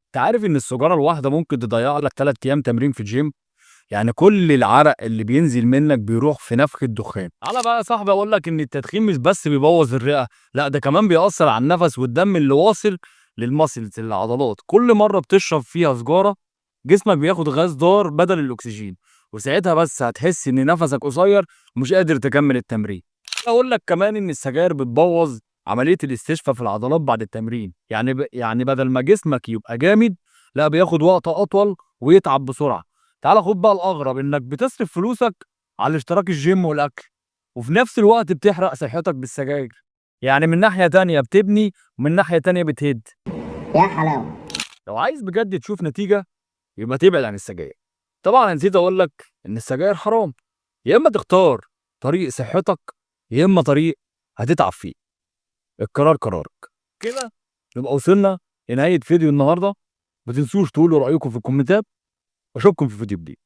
انت عارف ان السيجارة الواحدة ممكن تضيع لك 3 ايام تمرين في الجيم؟ يعني كل العرق اللي بينزل منك بيروح في نفخ الدخان. تعالى بقى يا صاحبي اقول لك ان التدخين مش بس بيبوظ الرئة، لا ده كمان بيأثر على النفس والدم اللي واصل لل muscles العضلات. كل مرة بتشرب فيها سجاره جسمك بياخد غاز ضار بدل الاكسجين، وساعتها بس هتحس ان نفسك قصير ومش قادر تكمل التمرين. اقول لك كمان ان السجاير بتبوظ عملية الاستشفاء في العضلات بعد التمرين، يعني بدل ما جسمك يبقى جامد، لا بياخد وقت اطول ويتعب بسرعة. تعال خد بقى الاغرب، انك بتصرف فلوسك على اشتراك الجيم والاكل، وفي نفس الوقت بتحرق صحتك بالسجاير. يعني من ناحية تانية بتبني ومن ناحية تانية بتهد. يا حلاوة. لو عايز بجد تشوف نتيجة يبقى تبعد عن السجاير. طبعا نسيت اقول لك ان السجاير حرام. يا اما تختار طريق صحتك، يا اما طريق هتتعب فيه. القرار قرارك. كده نبقى وصلنا لنهاية فيديو النهارده. ما تنسوش تقولوا رأيكم في الكومنتات، واشوفكم في فيديو جديد.